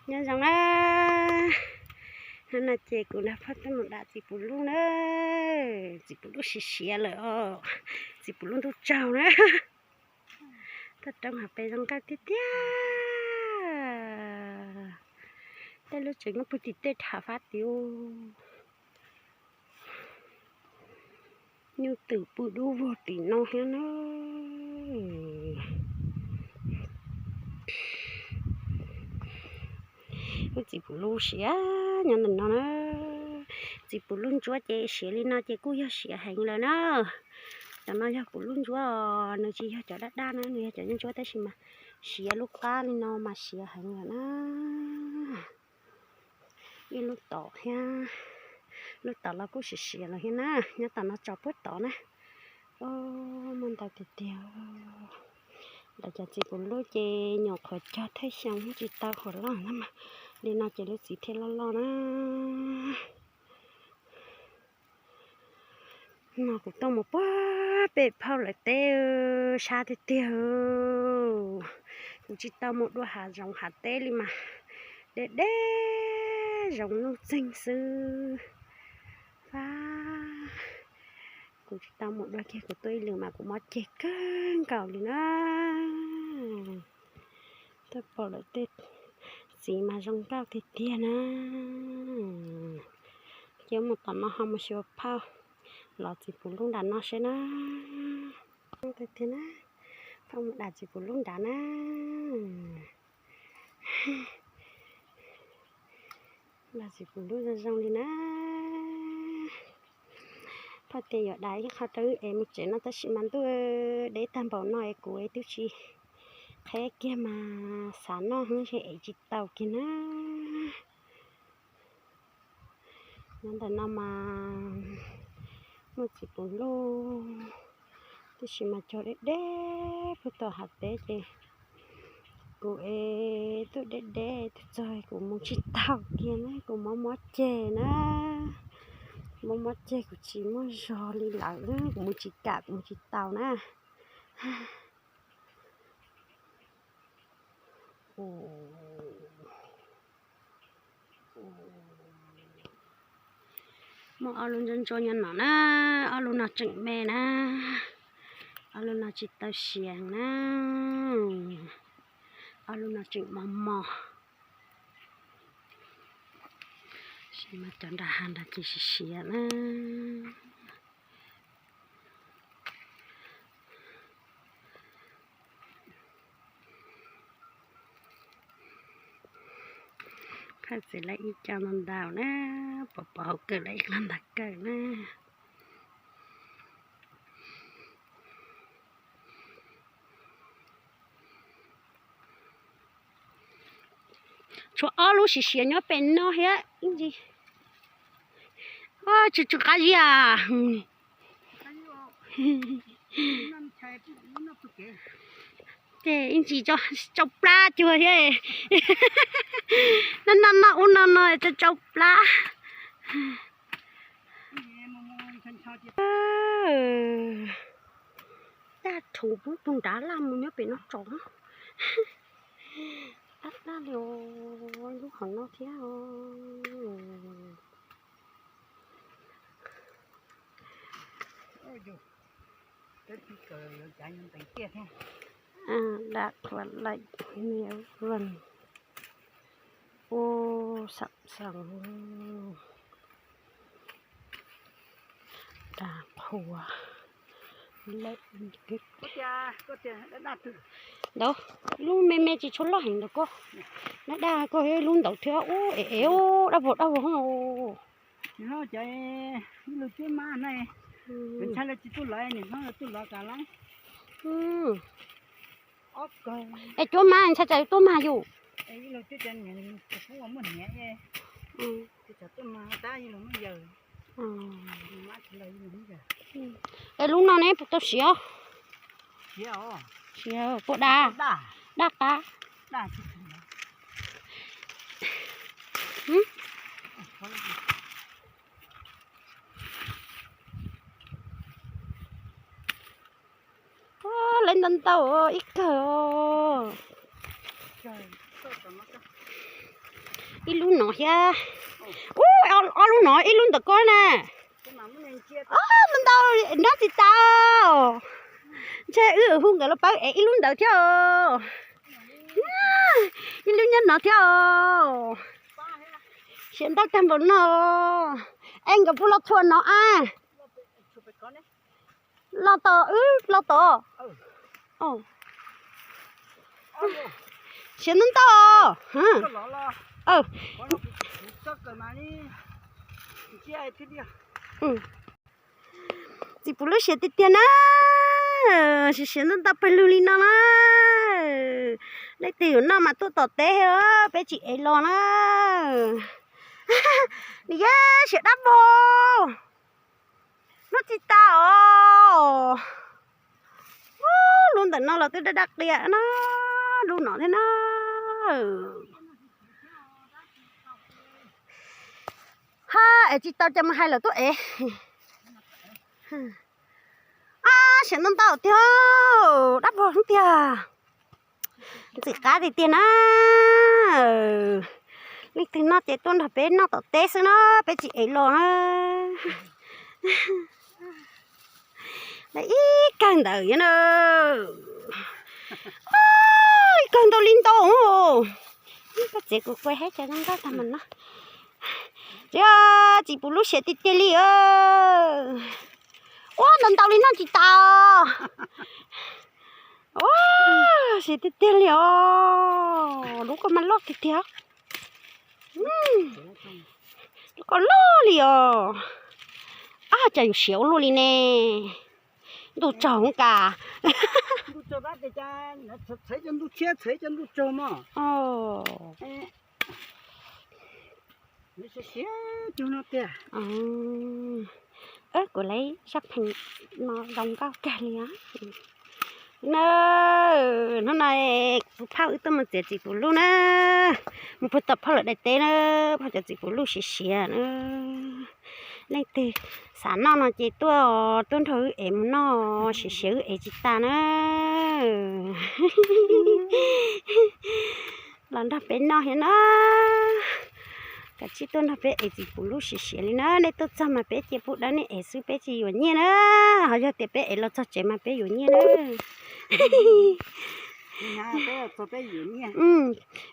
Nyob zoo na, hnub no ces kuv nrog phauj tuaj mus dam txiv puv lub na, txiv puv lub siav siav lawm os, txiv puv lub ntuj tsaug na. Toj roob hav pem zoo nkauj tiag tiag. Tej lub tseem nyob puag tim tej tham fab tim. Nyuj twm pw dub vog tim no thiab na. Lub txiv puv lub siav nyob ntawm no na. Txiv puv lub ntsuab ces siav li no ces kuj yog siav heev lawm na. Cov no yog puv lub ntsuab os, nws tsis yog cov daj daj na, nws yog cov ntsuab tab sis mas siav lub qab li no mas siav heev lawm na. Ib lub tom thiab, lub tom los kuj siav siav lawm thiab na, nyob tom no tso puag tod na. Muaj ntau tiag tiag. Lawv cov txiv puv lub ces nyuam qhuav cog thawj xyoo tsis tau qhuav loj na mas, li no ces lub txiv thiaj loj loj na. No kuv tuaj mus puag pem phauj lawv teb, sab tiag tiag. Kuv tsis tau mus dua hav zoov hav teb li mas, deb deb zoov nuj txeeg xwb. Fab, kuv tsis tau mus dua kiag, kuv tuaj ib lwm mas kuv mob ceg kawg nkaus li na. Tuaj pom lawv tej txiv mas zoo nkauj tiag tiag na. Ces mus tom no ho mus xyuas phauj lov txiv puv lub nram no seb na. Tiag tiag na, phauj mus dam txiv puv lub nrad na. Dam txiv puv lub zoo zoo li na. Phauj tias yuav dam ib qho rau wb ev mus tsev no tab sis mas ntuj deb tag npaum no es kuv twb tsis qheb kiag mas xav noj heev es ev tsis tau kiag na. Nyob ntawm no mas muaj txiv puv lub, tab sis mas cog deb deb puag tom hav teb ces kuv es tuaj deb deb tuaj txog kuv mus tsis tau kiag na, kuv mob mob ceg na. Mob mob ceg kuv tsis muaj zog li lawm, kuv mus tsis kam, kuv mus tsis tau na. Muaj ob lub ntsuab ntsuab nyob no na, ob lub no tseem me na, ob lub no tsis tau siav na, ob lub no tseem mos mos. Tab sis mas cov nram hav nrad ces siav siav na. Phauj txiv lawv ib co ntau ntau na, pov pov hauv kawm lawv ib co ntau kawg na. Tshuav ob lub siav siav nyob pem no thiab ib ntsis. Tsis tsw qab ziab. Ces ib ntsis tsau plab cuag thiab. No no no ub no no tsau tsau plab. Daj rhuv pub puag nrad laj mus nyob pem no tso. Daj daj li lub hauv no thiab. Daj qhuav laim me ua u sam xees. Daj qhuav laim. Ntawd, lub me me tsis tshua loj heev ntawd koj. Daj daj koj, lub ntawd thiab ub, ev ev, daj vog daj vog. Es cuab mas ntshai tsam tuaj mag yus. Es lub no ne puas tau siav? Siav puas daj? Daj qab. Lawv ntau ntau ib kawg os. Ib lub no thiab. Ub, ob lub no, ib lub ntawm ko na. Ntau ntau, nrab tsis tas. Ntshe wb hu nkawd los pab ev ib lub ntawd thiab os. Ib lub nyob no thiab os. Siav ntau tag npaum no. Es nkawd puas los txhua no a? Los tom, wb los tom. Siav ntau ntau. Txiv Pus Lub siav tiag tiag na. Siav siav ntau ntau pawg lug li no na. Leej twg yuav noj mas tuaj tom teb os, peb tsis ev los na. Nws yog siav dab vog. Hnub tsis tas os. Lub ntawm no los twb daj daj qia na, lub no thiab na. Ha, ev tsis tau ces mus hais lawv tuaj ev. A, siav ntau ntau tiag, dab vog hnub tiag. Ntxim qab tiag tiag na. Leej twg noj ces tuaj nrog peb noj tom teb xwb na, peb tsis ev los na. Ib kawg ntawd na. Ib kawg ntau li ntau. Koj txiv kuv kuv hab cov nkauj tag mas no. Txiv, Txiv Pus Lub siav tiag tiag li. Ua ntau ntau li noj tsis tas. Siav tiag tiag li os, lub ko mas loj tiag tiag. Lub ko loj li os. Ab, cas yuav siav ua luaj li ne. Ntuj tsaug hov kas. Kuv lawv sab pheej no zoo nkauj kawg li os. Na, hnub no kuv phauj wb tuaj mus txiav Txiv Pus Lub na, mus puag tom phauj lawv daim teb na, phauj cov Txiv Pus Lub siav siav na. Leej twg xav noj no ces tuaj, tuaj nrog wb ev mus noj, siav siav wb ev tsis tas na. Los nrog peb noj thiab na. Kav tsij tuaj nrog peb ev Txiv Pus Lub siav siav li na, nej tuaj txog mas peb cia pub dawb nej ev xwb peb tsis yuav nyiaj na. Ho yog tias peb ev los txog tsev mas peb yuav nyiaj na.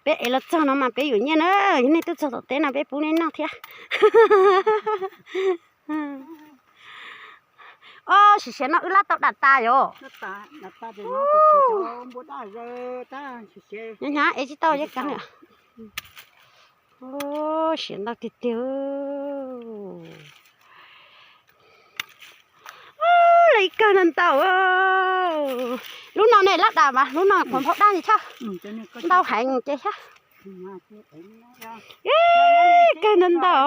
Peb ev los txog no mas peb yuav nyiaj na, yog nej tuaj txog tom teb no peb pub nej noj thiab. Os, siav siav no wb lab tau dam tas yom. Hnyav hnyav ev tsis tau yeej kav lawm. Siav ntau tiag tiag. Lawv ib kawg no ntau. Lub no ne lab dam mas lub no qhuav nphau dab li thiab. Ntau heev ces thiab. Ib kawg no ntau.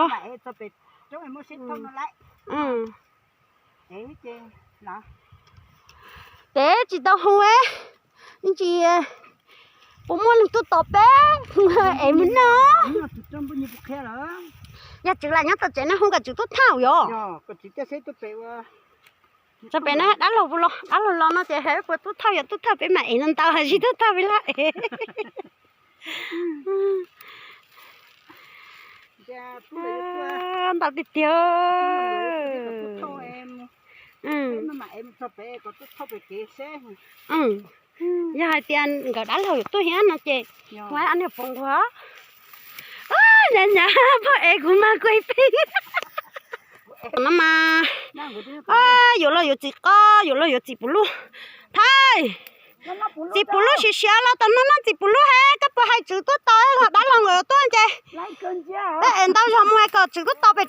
Peb tsis tau hu, tsis puas muaj leej twg tos peb es mus noj. Yog Tswv Lam nyob tom tsev no hu kom Tswv tuaj thauj yom. Txog pem na dab laug puas los, dab laug los no ces hais puas tuaj thauj, yog tuaj thauj peb mam ev no ntau, hais tsis tuaj thauj peb lab ev. Ntau tiag tiag. Yog hais tias nkawd dab laug yuav tuaj thiab no ces kuv hais ob niag pom nquag. Nyab nyab, pog ev kuv mas kuv ev peb. No mas yuav los yuav txiv qos, yuav los yuav Txiv Pus Lub. Thaij, Txiv Pus Lub siav siav los tom no noj Txiv Pus Lub he, koj puas hais Tswv tuaj tos, dab laug nkawd tuaj ces. Peb ev ntau zog mus kom Tswv tuaj tos pem